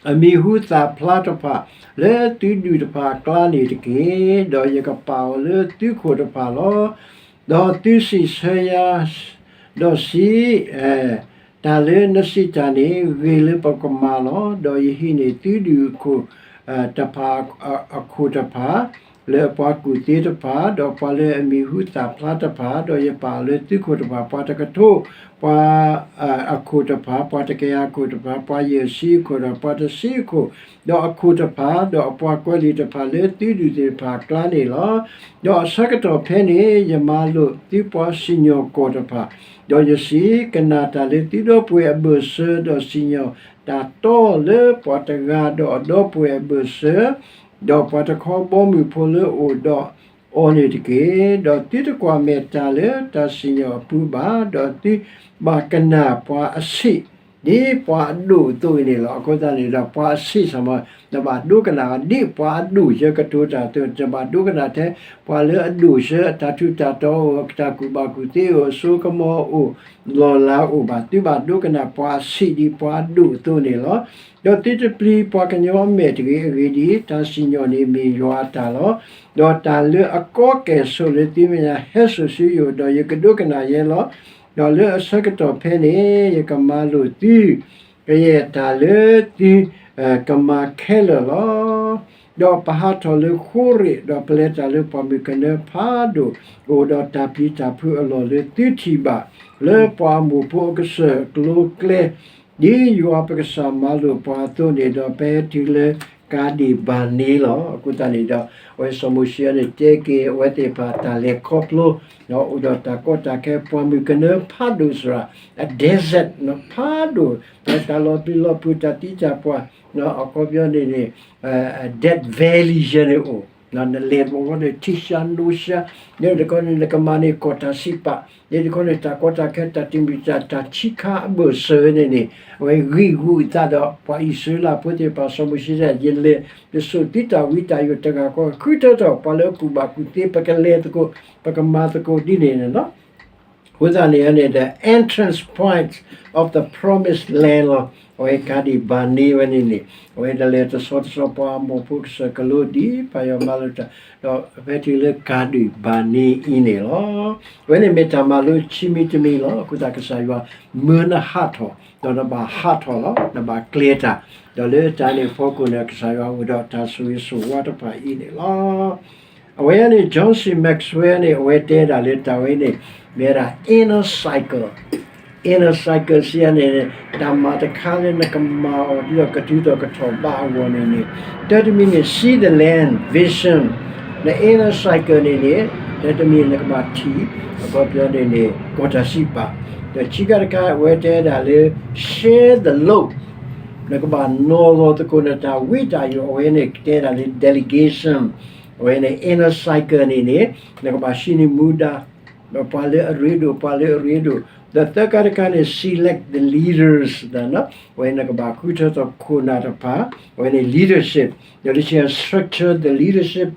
အမံၤဟူသၣ်ဖျါတဖၣ် လၢသုဒူၣ်တဖၣ်အကျါန့ၣ်တက့ၢ်. ဒီးယကပာ်အီၤလၢသုခိၣ်တဖၣ်လီၤ. ဒီးသုစံးဆၢယၤ, ဒီးစံး, တၢ်လၢနစံးတၢ်န့ၣ် ဂ့ၤလၢပကမၤလီၤ. ဒီးယဟံးန့ၢ်သုဒူၣ်အခိၣ် တဖၣ်အခိၣ်တဖၣ်, လၢအပှၤကူၣ်သ့တဖၣ်, ဒီးပှၤလၢအမံၤဟူသၣ်ဖျါတဖၣ်, ဒီးယပာ်အီၤလၢသုခိၣ်တဖၣ်, ပှၤတကထိ, ပှၤအခိၣ်တဖၣ်, ပှၤတကယၤခိၣ်တဖၣ်, ပှၤယဲၢ်ဆံအခိၣ်ဒီးပှၤတဆံအခိၣ်, ဒီးအခိၣ်တဖၣ်, ဒီးအပှၤကွဲးလံာ်တဖၣ်လၢသုဒူၣ်သ့ၣ်တဖၣ်အကျါန့ၣ်လီၤ. ဒီးအဆၢကတီၢ်ဖဲန့ၣ် ယမၤလိာ်သုပှၤစံၣ်ညီၣ်ကွီၢ်တဖၣ်, ဒီးယစံး, ကနၣ်တၢ်လၢသုဒီပုၢ်ဝဲၢ်အဘၢၣ်စၢၤ, ဒီးစံၣ်ညီၣ်တၢ်တီလၢပှၤတဂၤဒီးအဒီပုၢ်ဝဲၢ်အဘၢၣ်စၢၤ, ဒီးပှၤတခီဘီမုၢ်ဖိလၢအအိၣ်ဒီးအီၤန့ၣ်တက့ၢ်. ဒီးသုတကွၢ်မဲာ်တၢ်လၢတၢ်စံၣ်ညီၣ်အပူၤဘၣ်, ဒီးသုဘၣ်ကနၣ်ပှၤအဆံး ဒ်ပှၤအဒိၣ်အသိးအံၤန့ၣ်လီၤ. အဃိသတးန့ၣ်ဒီး ပှၤအဆံးစ့ၢ်မ့ၢ် နဘၣ်ဒိကနၣ် ဒ်ပှၤအဒိၣ်ဆၢကတိၤတၢ်အသိး, နဘၣ်ဒိကနၣ်ထဲပှၤလၢအဒိၣ်ဆၢ အတၢ်ထူးတၢ်တီၤအိၣ်, တၢ်ကူၣ်ဘၣ်ကူၣ်သ့အိၣ်, အစိကမီၤအိၣ်, လီၢ်လၤအိၣ်ဘၣ်. သုဘၣ်ဒိကနၣ်ပှၤအဆံးဒ်ပှၤအဒိၣ်အသိးန့ၣ်လီၤ. ဒီးသုတပျံၤပှၤကညီအမဲာ်တဂ့ၤ, အဂ့ၢ်ဒ်အံၤ, တၢ်စံၣ်ညီၣ်န့ၣ်မ့ၢ်ယွၤအတၢ်လီၤ. ဒီးတၢ်လၢအကီကဲၣ်ဆိးလၢသုမဲာ်ညါဟဲစိာ်ဆူယအိၣ်, ဒီးယကဒိကနၣ်ယဲလီၤ. ဒီးလၢအဆၢကတီၢ်ဖဲန့ၣ် ယကမၤလိာ်သု ကယဲၢ်တၢ်လၢသုကမၤခဲလၢာ်လီၤ. ဒီးပဟးထီၣ်လၢဃိရ့ၣ်, ဒီးပလဲၤတၢ်လၢပှၢ်မုၢ်ကနၢဖးဒိၣ်, အိၣ်ဒီးတၢ်ပျံၤတၢ်ဖုးအလီၢ်လၢသုထံၣ်ဘၣ်, လၢပှၤအမိၢ်ဖိအကစၢၢ်အကျိၤအကျဲ, ဒ်ယွၤပကစၢ်မၤလိာ်ပှၤအသိးန့ၣ်, ဒီးပဟဲတုၤလၢကၤဒ့ၣ်ဘၤန့လီၤ. အဃိသတးန့ၣ်ဒီး အဝဲစီၤမိၤၡ့န့ၣ် တဲက့ၤအဝဲသ့ၣ်တဖၣ်တၢ်လဲၤခီဖျိ, ဒီးအိၣ်ဒီးတၢ်ကီတၢ်ခဲ ပှၢ်မုၢ်ကနၢဖးဒိၣ်စှၤ, အ desert ဖးဒိၣ်, တၢ်လီၤပျံၤလီၤဖုး တၢ်သံတၢ်ပှၢ်, အခီပညီန့ၣ်န့ၣ် Death Valley ယဲန့ၣ်အိၣ်, နလဲၤတဘျီဃီန့ၣ် ထံၡါနိၡါ, န့ၣ်တခီန့ၣ် နကမၤန့ၢ်ကီၢ်တၢ်စံးပာ်, န့ၣ်တခီန့ၣ် တၢ်ကီတၢ်ခဲ တၢ်တမံၤတၢ် တၢ်ခံခါအဘၢၣ်စၢၤန့ၣ်န့ၣ်, အဝဲဂံၢ်ဂူာ်အသးဒီး ပှၤအံၣ်စရ့လးဖိသ့ၣ်တဖၣ် စီၤမိၤၡ့တဲ ယလဲၤတစိၢ်သုတၢ်ဝံတၢ်ယိာ်တဂၤဃီ, ဃုထၢထီၣ်ပှၤလၢအကူၣ်ဘၣ်ကူၣ်သ့ ပကလဲၤသကိး ပကမၤသကိးဒ်န့ၣ်န့ၣ်လီၤ. အဃိသတးန့ၣ်န့ၣ် the entrance point of the promised land လီၤ. အဝဲကၤဒ့ၣ်ဘၤန့ဝဲန့ၣ်န့ၣ် အဝဲတလဲၤတဆီတဆီ ပှၤအမိၢ်ဖိကစၢၢ်ကလိ ဒ်ပၢ်ယွၤမၤလိာ်တၢ်, ဒီးဖဲတုၤလၢကၤဒ့ၣ်ဘၤန့အံၤန့ၣ်လီၤ. အဝဲန့ၣ်မ့ၢ်တၢ်မၤလိခံမံၤတမံၤလီၤ. အဃိသတးကစၢ်ယွၤမၢနဟးထီၣ်, ဒီးနဘၣ်ဟးထီၣ်လီၤ, နဘၣ်ကျဲၤတၢ်, ဒီးလၢတၢ်န့ၣ်အဖီခိၣ်န့ၣ် ကစၢ်ယွၤအိၣ်ဒီးတၢ်ဆိၣ်ဂ့ၤဆိၣ်ဝါတဖၣ်အံၤန့ၣ်လီၤ. အဝဲန့ၣ် John C Maxwell န့ၣ် အဝဲတဲဒၣ်လၢတၢ်ဝဲန့ၣ် မ့ၢ်ဝဲဒၣ် inner cycle, inner cycle စံးယၤန့ၣ် တၢ်မၤတခါလၢနကမၤအီၤဒ်သိးကတုၤထီၣ်ကထီၣ်ဘးအဂီၢ်န့ၣ်န့ၣ်, တၢ်တမံၤန့ၣ် see the land vision, န inner cycle န့ၣ်န့ၣ် တၢ်တမံၤနကဘၣ်ထံၣ် အခီပညီန့ၣ်န့ၣ် ကီၢ်တၢ်စံးပာ်, ဒီးခံခါတခါ အဝဲတဲဒၣ်လၢ share the load, နကဘၣ်နီၤလီၤသကိးနတၢ်ဝံတၢ်ယိာ် အဝဲန့ၣ်တဲဒၣ်လၢ delegation, အဝဲန့ၣ် inner cycle န့ၣ်န့ၣ် နကဘၣ်ဟံးန့ၢ်မူဒါ ဒီးပှၤလၢအရ့ဒိၣ် ပှၤလၢအရ့ဒိၣ်, ဒီးသၢခါတခါန့ၣ် select the leaders, အဝဲနကဘၣ်ဃုထၢထီၣ်ခိၣ်နၢ်တဖၣ်, အဝဲန့ၣ် leadership, ဒီးတဆံ structure the leadership,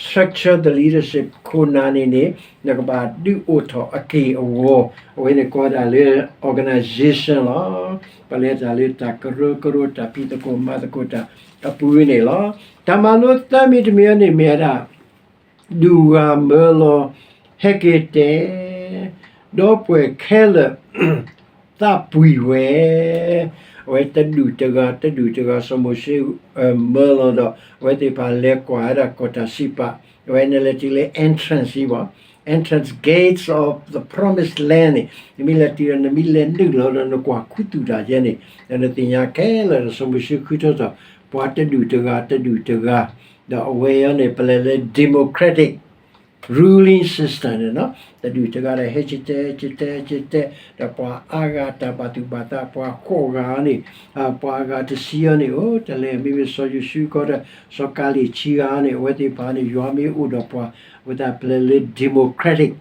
structure the leadership, ခိၣ်နၢ်န့ၣ်န့ၣ် နကဘၣ်ဒုးအိၣ်ထီၣ်အက့ၢ်အဂီၤ, အဝဲန့ၣ်ကိးဒၣ်လၢ organization လီၤ. ပလဲၤတၢ်လၢတၢ်ကရၢကရိ တၢ်ဖံးသကိးမၤသကိးတၢ်အပူၤန့ၣ်လီၤ. တၢ်မၤလိသၢမံၤတမံၤန့ၣ်မ့ၢ်ဝဲဒၣ် ဒူၣ်ဂၤမၢလီၤ ဟဲက့ၤတဲ, ဒီပုၢ်ဝဲၢ်ခဲလၢာ် သးပှံၤဝဲ, အဝဲတဒူၣ်တဂၤ တဒူၣ်တဂၤ စီၤမိၤၡ့ မၢလီၤဒီး အဝဲသ့ၣ်တဖၣ်လဲၤကွၢ်ဝဲဒၣ်ကီၢ်တၢ်စံးပာ်, အဝဲန့ၣ်လဲၤတုၤလၢ entrance အံၤဘၣ်, entrance gates of the promised land န့ၣ် နမ့ၢ်လဲၤတုၤဒီး နမ့ၢ်လဲၤနုာ်လီၤဒီး နကွၢ်ခူသူၣ်တၢ်ယဲန့ၣ် ဒီးနသ့ၣ်ညါခဲလၢာ်ဒီး စီၤမိၤၡ့ဃုထၢထီၣ် ပှၤတဒူၣ်တဂၤ တဒူၣ်တဂၤ, ဒီးအဝဲအံၤန့ၣ် ပလဲၤလၢ democratic ruling system န့ၣ်လီၤ. တဒူၣ်တဂၤဒီး ဟဲကတဲ ကတဲ ကတဲ, ဒီးပှၤအါဂၤတၢ်ဘၣ်သူၣ်ဘၣ်သး ပှၤဃိးဂၤန့ၣ်, ပှၤအဂၤတဆံအံၤန့ၣ် အိၣ်တလဲၤ မ့မ့ၢ်စီၤယိၤၡူကီဒီး စီၤကၤလ့ၣ်ဆံဂၤန့ၣ် အဝဲသ့ၣ်တဖၣ်န့ၣ် ယွၤမ့ၢ်အိၣ်ဒီးပှၤ, အဝဲသ့ၣ်ပလဲၤလၢ democratic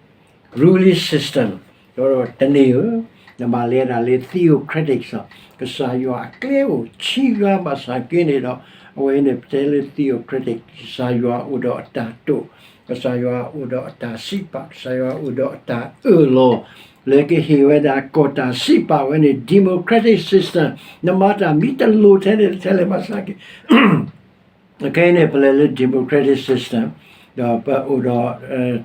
ruling system ဒီးတန့ၢ်ဧၢ, နဘၣ်လဲၤဒၣ်လၢ theocratic စီၤ, ကစၢ်ယွၤအကျဲအိၣ်ဆံဂၤဘၣ်ဆၣ်က့န့ၣ်ဒီး အဝဲန့ၣ်ပတဲလၢ theocratic ကစၢ်ယွၤအိၣ်ဒီးအတၢ်တိာ်, ကစၢ်ယွၤအိၣ်ဒီးအတၢ်စံးပာ်, ကစၢ်ယွၤအိၣ်ဒီးအတၢ်အၢၣ်လီၤ, လၢကဟ့ၣ်ဝဲဒၣ်ကီၢ်တၢ်စံးပာ်ဝဲန့ၣ် democratic system နမၤတၢ်မ့ၢ်တလိၤထဲလဲၣ်ထဲလဲၣ်ဘၣ်ဆၣ်က့ ခဲအံၤန့ၣ် ပလဲၤလၢ democratic system ဒီးပအိၣ်ဒီး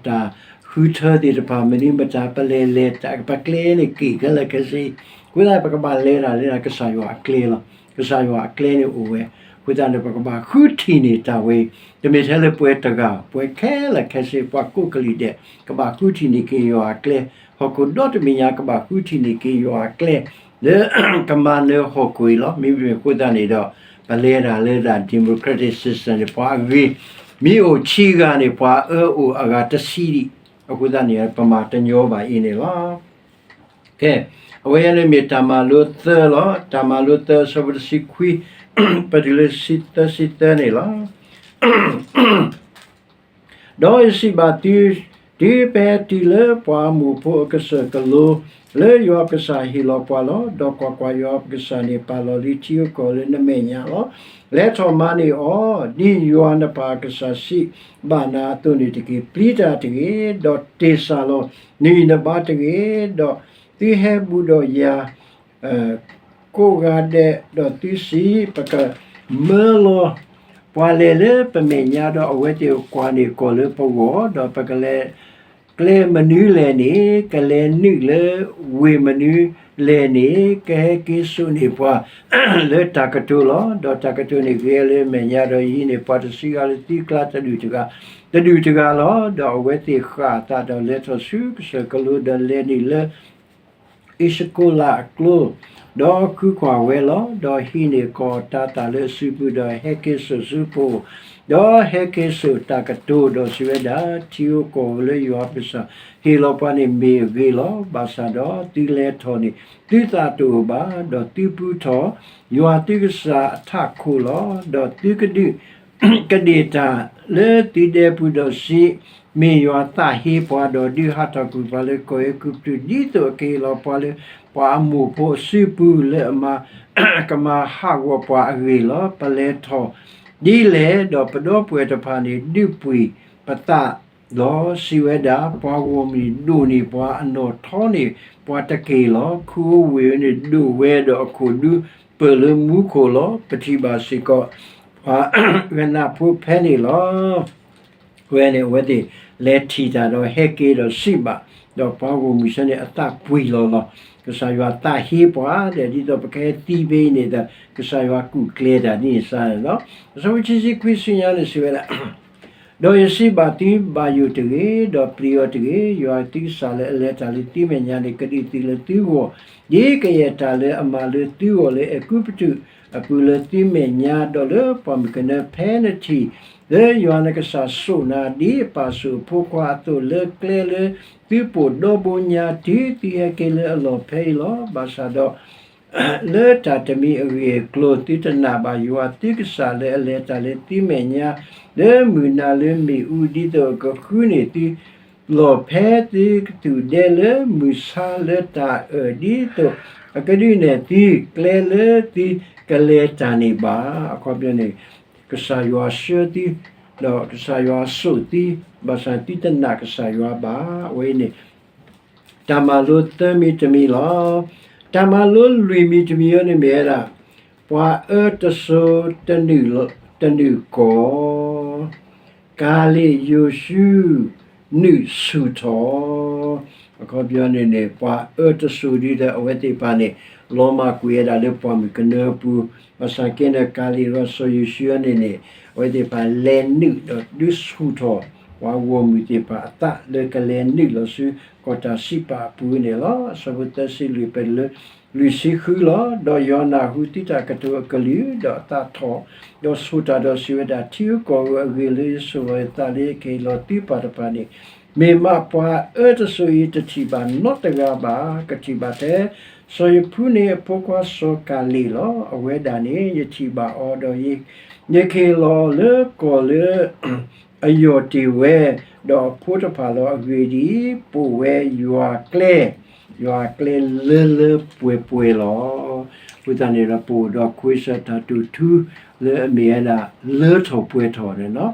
တၢ်ဃုထၢသ့ၣ်တဖၣ် မနုၤမတၤ ပလဲၤလဲၤ ပကျဲန့ၣ်က့ၤခဲလၢာ်ခဲဆ့, အဃိသတး ပကဘၣ်လဲၤတၢ်လၢကစၢ်ယွၤအကျဲလီၤ. ကစၢ်ယွၤအကျဲန့ၣ်အိၣ်ဝဲ, အဃိ အဃိသတးန့ၣ် ပကဘၣ်ဃုထံၣ်န့ၢ်တၢ်ဝဲအံၤ, တမ့ၢ်ထဲလၢပှၤတဂၤ, ပှၤခဲလၢာ်ခဲဆ့ ပှၤကိးကလုာ်ဒဲး ကဘၣ်ဃုထံၣ်န့ၢ်က့ၤယွၤအကျဲ, ဟီၣ်ခိၣ်ဒီတဘ့ၣ်ညါကဘၣ်ဃုထံၣ်န့ၢ်က့ၤယွၤအကျဲ လၢကမၤနၢၤဟီၣ်ခိၣ်အံၤလီၤ. မ့မ့ၢ်အဃိသတးန့ၣ်ဒီး ပလဲၤတၢ်လၢတၢ် democratic system န့ၣ် ပှၤအဂ့ၤ, မ့ၢ်အိၣ်ဆံဂၤန့ၣ် ပှၤအၢအိၣ်အဂၤတဆံဒံး, အဃိသတးန့ၣ် ပမၤတညီဘၣ်အံၤန့ၣ်လီၤ. ကဲ, အဝဲအံၤန့ၣ်မ့ၢ်တၢ်မၤလိသၢလီၤ. တၢ်မၤလိသၢအဆၢဖိတဆံခွံ ပတုၤလၢတဆံသၢ တဆံသၢန့ၣ်လီၤ. ဒီးယစံးဘၣ်သု, တုၤပဟဲတုၤလၢပှၤအမိၣ်ဖိအကစၢၢ်ကလိ လၢယွၤပကစၢ်ဟ့ၣ်လီၤပှၤလီၤ. ဒီးကွၢ်ကွၢ်, ယွၤပကစၢ်န့ၣ်ပာ်လီၤလံထံဧိၤကီၢ်ဧိၤလၢနမဲာ်ညါလီၤ. လဲၤထီၣ်မၤန့ၢ်အီၤ, ဒ်ယွၤနပၢ်အကစၢ်စံးဘၣ်နၤအသိးန့ၣ်တက့ၢ်. ပျံၤတၢ်တဂ့ၤ, ဒီးတ့ၢ်စၢ်လီၤနအံၤနဘါတဂ့ၤ, ဒီးသုဟဲဘူးဒီးယၤ ကိးဂၤဒဲး, ဒီးသုစံးပကမၢလီၤပှၤလဲၤလၢပမဲာ်ညါ, ဒီးအဝဲသ့ၣ်ကွၢ်န့ၢ်ကီၢ်လၢပဂီၢ်, ဒီးပကလဲၤကျဲမနုၤလဲၣ်န့ၣ်, ကလဲၤနုာ်လၢဝ့ၢ်မနုၤလဲၣ်န့ၣ်, ကဟဲက့ၤစိာ်န့ၢ်ပှၤလၢတၢ်ကတိၤလီၤ. ဒီးတၢ်ကတိၤန့ၣ်ဂဲၤလၢမဲာ်ညါ, ဒီးယဟံးန့ၢ်ပှၤတဆံဂၤလၢသုကျါတဒူၣ်တဂၤ, တဒူၣ်တဂၤလီၤ. ဒီးအဝဲသ့ၣ်ဃၣ်အသးဒီးလဲၤထီၣ်ဆူကစၢၢ်ကလိ, ဒီးလဲၤနုာ်လၢ အ့ၣ်စကိလးအကျိ, ဒီးဃုကွၢ်ဝဲလီၤ. ဒီးဟံးန့ၢ်ကီၢ်အတၤသၣ်လၢအစုပူၤ, ဒီးဟဲက့ၤစိာ်ဆူပအိၣ်, ဒီးဟဲက့ၤစိာ်တၢ်ကတိၤ, ဒီးစံးဝဲဒၣ်, ထံဧိၤကီၢ်ဧိၤလၢယွၤပကစၢ်ဟ့ၣ်လီၤပှၤန့ၣ်မ့ၢ်အဂ့ၤလီၤ. ဘၣ်ဆၣ်ဒီးသုလဲၤထီၣ်န့ၣ် သုသးတအိၣ်ဘၣ်, ဒီးသုပူထီၣ်ယွၤသုကစၢ်အထးခိၣ်လီၤ. ဒီးသုကဒုး ကဒ့ၣ်တၢ်လၢသုဒဲပူၤ, ဒီးစံး, မ့ၢ်ယွၤသးဟ့ပှၤ, ဒီးဒုးဟးထီၣ်ကွံာ်ပှၤလၢကီၢ်အဲၤကူပတူး, ဒ်သိးအကဟ့ၣ်လီၤပှၤလၢပှၤအမိၢ်ဖိအစုပူၤ, လၢအမၤကမၤဟးဂီၤပှၤအဂ့ၢ်လီၤ. ပလဲၤထီၣ်ဒ်လဲၣ်, ဒီးပဒီပုၢ်ဝဲၢ်တဖၣ်န့ၣ် ဒုးပှံၢ်ပသးလီၤ. စံးဝဲဒၣ်, ပှၤဂီၢ်မုၢ်ဒိၣ်န့ၢ်ပှၤ, အနီၣ်ထီန့ၢ်ပှၤတက့ၢ်လီၤ. ခူအဝ့ၢ်န့ၣ်ဒိၣ်ဝဲ, ဒီးအခိၣ်ဒူပၢၢ်လၢမူခိၣ်လီၤ. ပထံၣ်ဘၣ်စ့ၢ်ကီးပှၤကနၣ်ဖိဖဲန့ၣ်လီၤ. ဝဲန့ၣ်အဝဲသ့ၣ်လဲၤထံၣ်တၢ်ဒီးဟဲက့ၤဒီးစံးဘၣ်, ဒီးပှၤဂီၢ်မုၢ်ဆၢန့ၣ်အသးပှံၢ်လီၤလီၤ. ကစၢ်ယွၤသးဟ့ပှၤဒီး ဒ်သိးပကဟဲသံဖဲအံၤန့ၣ်ဒီး ကစၢ်ယွၤကူၣ်ကျဲၤတၢ်ဒ်န့ၣ်စါန့ၣ်လီၤ. အဆၢဖိခံဆံခွံဆူညါန့ၣ်စံးဝဲဒၣ် ဒီးယစံးဘၣ်သု, ဘၣ်ယိၣ်တဂ့ၤ, ဒီးပျံၤအီၤတဂ့ၤ. ယွၤသုကစၢ်လၢအလဲၤတၢ်လၢသုမဲာ်ညါန့ၣ် ကဒုးသုလၢသုဂီၢ်, ဒ်ကယဲၢ်တၢ်လၢအမၤလၢသုဂီၢ်လၢအဲၤကူပတူးအပူၤလၢသုမဲာ်ညါ, ဒီးလၢပှၢ်မုၢ်ကနၢဖဲနထံၣ်လၢယွၤနကစၢ်စိာ်နၤ ဒ်ပၢ်စိာ်အဖိခွါအသိး လၢကျဲလၢသုပိာ်ဒီဘိညါ တုၤသုဟဲက့ၤလၢအလီၢ်ဖဲအံၤလီၤ. ဘၣ်ဆၣ်ဒီး လၢတၢ်တမံၤအဂ့ၢ်အကျိၤ သုတနာ်ဘၣ်ယွၤသုကစၢ်လၢအလဲၤတၢ်လၢသုမဲာ်ညါ လၢမုၢ်နၤလၢမ့ၣ်အူ ဒ်သိးအကဃုန့ၢ်သု လီၢ်ဖဲသုကသူၣ်ဒဲလၢမုၢ်ဆါလၢတၢ်အၢၣ် ဒ်သိးအကဒုးနဲၣ်သုကျဲလၢသုကလဲၤတၢ်န့ၣ်ဘၣ်. အခီပညီန့ၣ် ကစၢ်ယွၤဆှၢသု ဒီးကစၢ်ယွၤစိာ်သု ဘၣ်ဆၣ်သုတနာ်ကစၢ်ယွၤဘၣ်. အဝဲအံၤန့ၣ် တၢ်မၤလိသၢမံၤတမံၤလီၤ. တၢ်မၤလိလွံၢ်မံၤတမံၤအံၤန့ၣ်မ့ၢ်ဝဲဒၣ် ပှၤအၢတစိၤတနုာ်ကီၢ်, ကၤလ့းယိၤၡူ နုာ်ဆူၣ်ထီၣ်. အခီပညီန့ၣ်န့ၣ် ပှၤအၢတစိၤဒ်ဒီးအဝဲသ့ၣ်တဖၣ်န့ၣ် လီၤမၢ်ကွံာ်ဝဲဒၣ်လၢပှၢ်မုၢ်ကနၢအပူၤ, ဘၣ်ဆၣ်က့န့ၣ် ကၤလ့းဒီးစီၤယိၤၡူန့ၣ်န့ၣ် အဝဲသ့ၣ်တဖၣ်လဲၤနုာ်ဒီးဒုးဆူၣ်ထီၣ် ပှၤဂီၢ်မုၢ်သ့ၣ်တဖၣ်အသးလၢကလဲၤနုာ်လီၤဆူကီၢ်တၢ်စံးပာ်အပူၤန့ၣ်လီၤ. အဆၢဖိသၢဆံလွံၢ် ပတုၤလၢ လွံၢ်ဆံဃုလီၤ. ဒီးယွၤနၢ်ဟူသုတၢ်ကတိၤအကလုၢ်, ဒီးအသးထီၣ်, ဒီးဆိၣ်တၢ်ဒီးစံးဝဲဒၣ်, ထံဧိၤကီၢ်ဧိၤအဂ့ၢ်လၢယဆိၣ်လီၤယသးလၢယကဟ့ၣ်လီၤသုပၢ်တဖၣ်န့ၣ်, မ့ၢ်မးပှၤအၢတစိၤအံၤတထံၣ်ဘၣ်နီတဂၤဘၣ်, ကထံၣ်ဘၣ်ထဲစီၤယဖူန့ၣ်အဖိခွါစီၤကၤလ့းလီၤ. အဝဲဒၣ်န့ၣ် ယထံၣ်ဘၣ်အီၤဒီး ယကဟ့ၣ်လီၤအီၤလၢကီၢ်လၢ အယီၢ်တ့ၢ်ဝဲ, ဒီးအဖိတဖၣ်လီၤ. အဂ့ၢ်ဒ်အံၤ, ပအိၣ်ဝဲယွၤကျဲ, ယွၤကျဲလၢလၢပှဲၤပှဲၤလီၤ. အဃိသတးန့ၣ်ဒီး ပအိၣ်ဒီးခွ့စၢၣ်တၢ်တိာ်ထူလၢအမ့ၢ်ဝဲဒၣ် လၢထီၣ်ပှဲၤထီၣ်န့ၣ်လီၤ.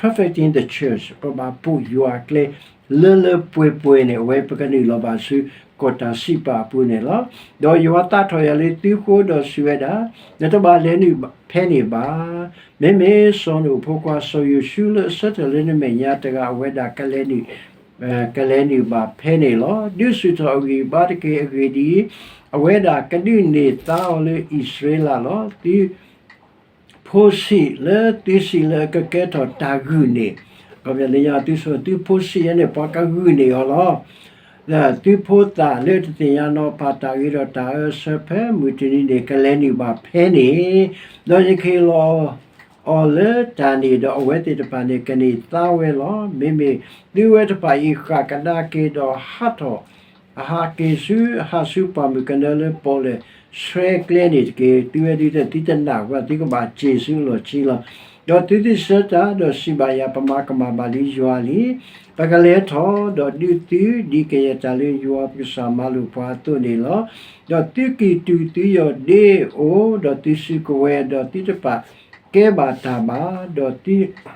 Perfecting the church, ပဘၣ်ပအိၣ်ယွၤကျဲလၢလၢပှဲၤပှဲၤန့ၣ် အဝဲပကနုာ်လီၤဘၣ်ဆူကီၢ်တၢ်စံးပာ်အပူၤန့ၣ်လီၤ. ဒီးယွၤသးထီၣ်ယၤလၢသုဃိဒီးစံးဝဲဒၣ်, နတဘၣ်လဲၤနုာ်ဖဲန့ၣ်ဘၣ်. မ့မ့ၢ်စီၤနိၣ်အဖိခွါစီၤယိၤၡူလၢအဆၢထၢၣ်လၢနမဲာ်ညါတဂၤ အဝဲဒၣ်ကလဲၤနုာ်, ကလဲၤနုာ်ဘၣ်ဖဲန့ၣ်လီၤ. ဒုးဆူၣ်ထီၣ်အဂံၢ်အဘါတက့ၢ်. အဂ့ၢ်ဒ်အံၤ, အဝဲဒၣ်ကဒုးနဲၣ်သါအီၤလၢအံၣ်စရ့လးလီၤ. သု ဖိဆံးလၢသုဆံးလၢအကကဲထီၣ်တၢ်ဂုာ်န့ၢ်, ခီပညီသုဆံးသုဖိဆံးအံၤန့ၣ် ပှၤကဂုာ်န့ၢ်အီၤလီၤ. သုဖိသၣ်လၢတသ့ၣ်ညါနီၤဖးတၢ်ဂ့ၤဒီးတၢ်အၢအဆၢဖဲမုၢ်တနံၤန့ၣ် ကလဲၤနုာ်ဘၣ်ဖဲန့ၣ်, ဒီးယကဟ့ၣ်လီၤအီၤလၢတၢ်န့ၣ် ဒီးအဝဲသ့ၣ်တဖၣ်န့ၣ် ကန့ၢ်သါဝဲလီၤ. မ့မ့ၢ်သုဝဲတဖၣ်အံၤ ဃၣ်ကဒါက့ၤဒီးဟးထီၣ် အဟးက့ၤဆူ ဟးဆူပှၢ်မုၢ်ကနၢလၢပီၣ်လဲၣ်ဆှဲကျဲန့ၣ်တက့ၢ်. သုဝဲဒၣ်သုတနာ်ဘၣ် သုကဘၣ်စ့ၢ်ဆူအလီၢ်ခံလီၤ. ဒီးသုသ့ၣ်ဆၢတၢ် ဒီးစံးဘၣ်ယၤ, ပမၤကမၣ်ဘၣ်လံယွၤလံ. ပကလဲၤထီၣ် ဒီးဒုးသု ဒ်ကယဲၢ်တၢ်လၢယွၤပကစၢ်မၤလိာ်ပှၤအသိးန့ၣ်လီၤ. ဒီးသုကံၢ်တူာ်သုယီၢ်ဒ့အိၣ်, ဒီးသုစုကဝဲၤ, ဒီးသုတပာ်ကဲဘၣ်တၢ်ဘၣ်, ဒီးသု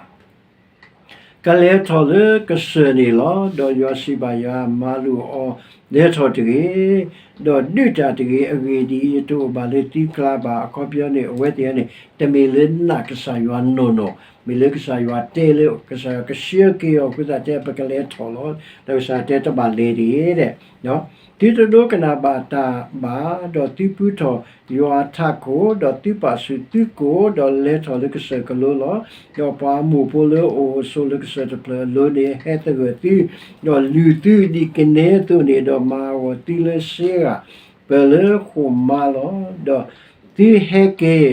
ကလဲၤထီၣ်လၢကစၢၢ်န့ၣ်လီၤ. ဒီးယွၤစံးဘၣ်ယၤ, မၤလိာ်အီၤ, လဲၤထီၣ်တဂ့ၤ, ဒီးဒုးတၢ်တဂ့ၤ. အဂ့ၢ်ဒ်အံၤ, ယတအိၣ်ဘၣ်လၢသုကျါဘၣ်. အခီပညီန့ၣ် အဝဲသ့ၣ်န့ၣ် တမ့ၢ်လၢနာ်ကစၢ်ယွၤနီၢ်နီၢ်, မ့ၢ်လၢကစၢ်ယွၤတဲလၢ ကစၢ်ယွၤကဆှၢက့ၤအီၤအဃိသတး တဲပကလဲၤထီၣ်လီၤ. ဒီးကစၢ်ယွၤတဲတဘၣ်လဲၤတဂ့ၤဒဲး သုတဒိကနၣ်ဘၣ်တၢ်ဘၣ်, ဒီးသုပူထီၣ်ယွၤထးခိၣ်, ဒီးသုပာ်ဆူၣ်သုကိၣ်, ဒီးလဲၤထီၣ်လၢကစၢၢ်ကလိလီၤ. ဒီးပှၤအမိၢ်ဖိလၢအအိၣ်ဆိးလၢကစၢၢ်တဖျၢၣ်အလိၤန့ၣ် ဟဲသဂၢၢ်သု, ဒီးလုၢ်သုဒ်ကနဲအသိးန့ၣ်, ဒီးမၤအဂီၢ်သုလၢစ့ဂၤ ပၢၢ်လၢဃိာ်မါလီၤ. ဒီးသုဟဲက့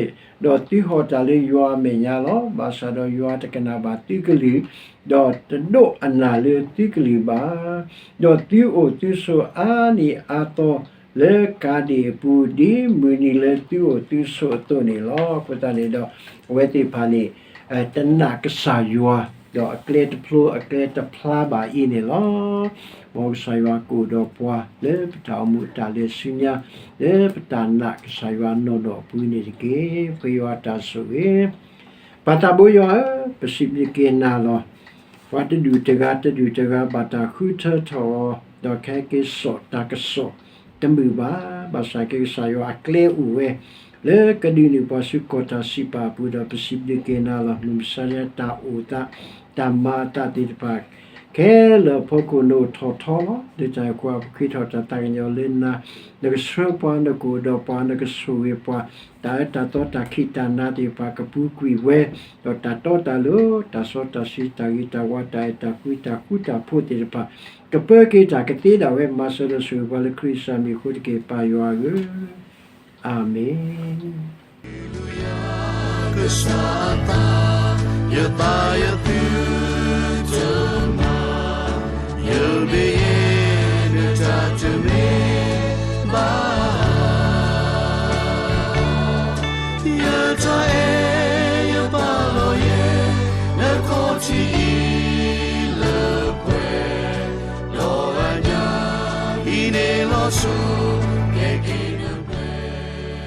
ၤ, ဒီးသုဟီၣ်တၢ်လၢယွၤအမဲာ်ညါလီၤ. ဘၣ်ဆၣ်ဒီးယွၤတကနၣ်ဘၣ်သုကလုၢ်, ဒီးတဒိးအနၢ်လၢသုကလုၢ်ဘၣ်. ဒီးသုအိၣ်သုဆိးအါနံၣ်အါသီလၢကၤဒံၣ်အပူၤ ဒ်မုၢ်နံၤလၢသုအိၣ်သုဆိးအသိးန့ၣ်လီၤ. အဃိသတးန့ၣ်ဒီး အဝဲသ့ၣ်တဖၣ်န့ၣ် တနာ်ကစၢ်ယွၤ, ဒီးအကျဲတဖျိအကျဲတဖျါဘၣ်အံၤန့ၣ်လီၤ. မ်ကစၢ်ယွၤကအိၣ်ဒီးပှၤလၢပတၢ်အိၣ်မူအတၢ်လဲၤဆူညါ, လၢပတၢ်နာ်ကစၢ်ယွၤနီၢ်နီၢ်အပူၤန့ၣ်တက့ၢ်. ပဃ့ယွၤတၢ်ဆိၣ်ဂ့ၤ ပၢ်သးဘိယွၤဧၢ, ပစံးဘျုးက့ၤနၤလီၤ. ပှၤတဒူၣ်တဂၤတဒူၣ်တဂၤဘၣ်တၢ်ဃုထၢထီၣ်အီၤ, ဒီးခဲက့ၤစိာ်တၢ်ကစီၣ်တမုာ်ဘၣ်. ဘၣ်ဆၣ်က့ၤကစၢ်ယွၤအကျဲအိၣ်ဝဲ လၢကဒုးနုာ်ပှၤဆူကီၢ်တၢ်စံးပာ်အပူၤဒီး ပစံးဘျုးက့ၤနၤလီၤ. မုၢ်မဆါတၢ်အိၣ်သး တၢ်မၤအသးသ့ၣ်တဖၣ် ခဲလၢာ်အဖီခိၣ် နအိၣ်ထီၣ်ထီလီၤ. လၢတၢ်အဲၣ်ကွၢ် ပဃ့ထီၣ်တၢ်သးကညီၤလၢနၤ, နကဆှၢပှၤ, နကအိၣ်ဒီးပှၤ, နကဆိၣ်ဂ့ၤပှၤ, တၢ်အၢတၢ်သီတၢ်ခံးတၢ်နၤသ့ၣ်တဖၣ် ကပူၤကွံာ်ဝဲ, ဒီးတၢ်တီတၢ်လိၤ တၢ်စီတၢ်ဆှံ တၢ်ဂ့ၤတၢ်ဝါ တၢ်အဲၣ်တၢ်ကွံ တၢ်ဃူတၢ်ဖိးသ့ၣ်တဖၣ် ကပၢက့ၤတၢ်ကသ့ဒၣ်ဝဲ မၤစၢၤဒီးဆိၣ်ဂ့ၤပှၤလၢခရံာ်စၢ်မံၤအဃိတက့ၢ် ပၢ်ယွၤဧၢ, အၤမ့ၣ်. ကစၢ်အသး, ယသးယသုတမၤ, ယမ့ၢ်ယဲ နတၢ်တမ့ၢ်ဘၣ်, ယတၢ်အဲၣ်ယပာ်လီၤယဲ, နခီၣ်ထံးအံၤလၢပှဲၤ, ဒီးအညၣ်အံၤန့ၣ်လီၤဆိ, ကဲက့ၤ